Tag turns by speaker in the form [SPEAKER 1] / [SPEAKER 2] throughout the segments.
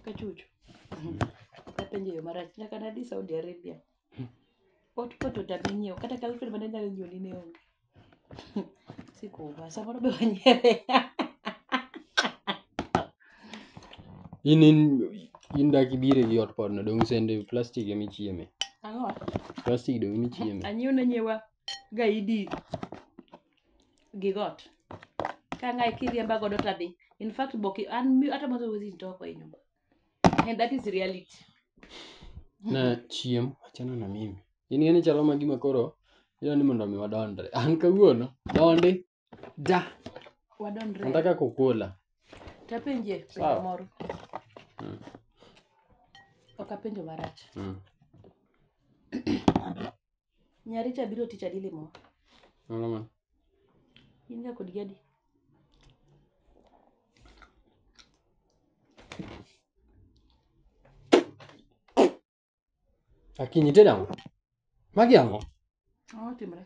[SPEAKER 1] Kachucho. Apenjo yo marach. Nyaka nadhi Saudi Arabia. Ot poto tami nyiewo. Kata girlfriend mane nyalo nyiewo ni ne onge. Sikuba. Samoro be wanyiere.
[SPEAKER 2] In dak ibire gi ot pod no dong' sende plastic ema ichieme.
[SPEAKER 1] Ang'o?
[SPEAKER 2] Plastic dong' ema ichieme.
[SPEAKER 1] Anyiew ne nyiewa gaidi gi got. Ka ng'ae kiriemba godo tadhi. In fact boki an hata mwanzo huwezi nitoa kwa hii nyumba. And that is reality.
[SPEAKER 2] Na chiem achana na mimi. In ng'eni chalo ma gima koro idwa ni mondo mi wadondre. An kawuono dondi da.
[SPEAKER 1] Wadondre.
[SPEAKER 2] Nataka kukula.
[SPEAKER 1] Tapenje penjo
[SPEAKER 2] Sawa.
[SPEAKER 1] moro. Ok apenjo marach. Nyaricha biro tich adi limowa?
[SPEAKER 2] Ang'o man?
[SPEAKER 1] In ga kod gi adi?
[SPEAKER 2] Akinyi tedo ang'o? Magi ang'o?
[SPEAKER 1] Ang'o timre?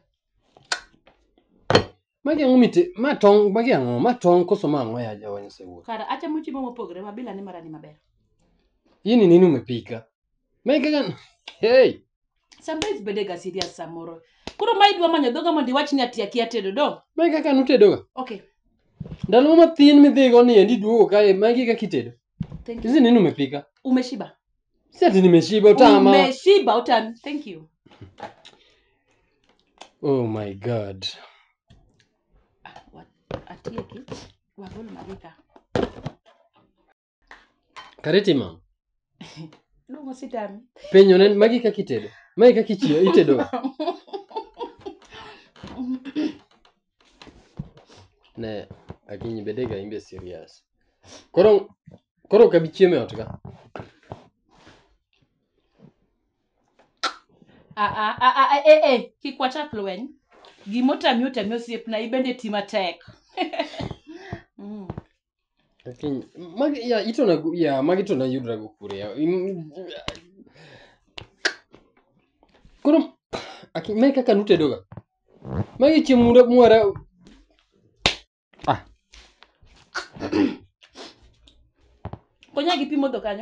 [SPEAKER 2] Magi ang'o mite ma tong' magi ang'o? Ma tong' koso ma ang'o ya jawa Nyasaye wuoro?
[SPEAKER 1] Kara achamo chiemo mopogre mabila ni mara ni maber.
[SPEAKER 2] Hii ni nini umepika? Mae kaka hey!
[SPEAKER 1] Sometimes bede ga serious samoro. Koro ma idwa manyo dhoga mondo iwach ni ati akia tedo do.
[SPEAKER 2] Mae kaka nutedoga.
[SPEAKER 1] Okay.
[SPEAKER 2] Ndalo mathin midhigo ni endi duogo kae magi kaka itedo.
[SPEAKER 1] Thank you.
[SPEAKER 2] Hizi nini umepika?
[SPEAKER 1] Umeshiba.
[SPEAKER 2] Si ati nimeshiba utama.
[SPEAKER 1] Umeshiba utami. Thank you.
[SPEAKER 2] Oh my God.
[SPEAKER 1] Atieki. Wagol magi ka.
[SPEAKER 2] Kareti mam.
[SPEAKER 1] Luongo sitami.
[SPEAKER 2] Penjo ne magi kaka itedo. Magi kaka ichiyo itedoga. Ne Akinyi bedega imbe serious. Koro ok abi chiemo e ot ka.
[SPEAKER 1] Kik wachak lweny. Gimotami otami osiepna ibende ti matek.
[SPEAKER 2] Akinyi magi ya itona ya magi to nayudra go kure ya. Koro Akinyi mae kaka nutedoga. Magi chiemo mwara. Ah.
[SPEAKER 1] Konya gi pi modho kanyo.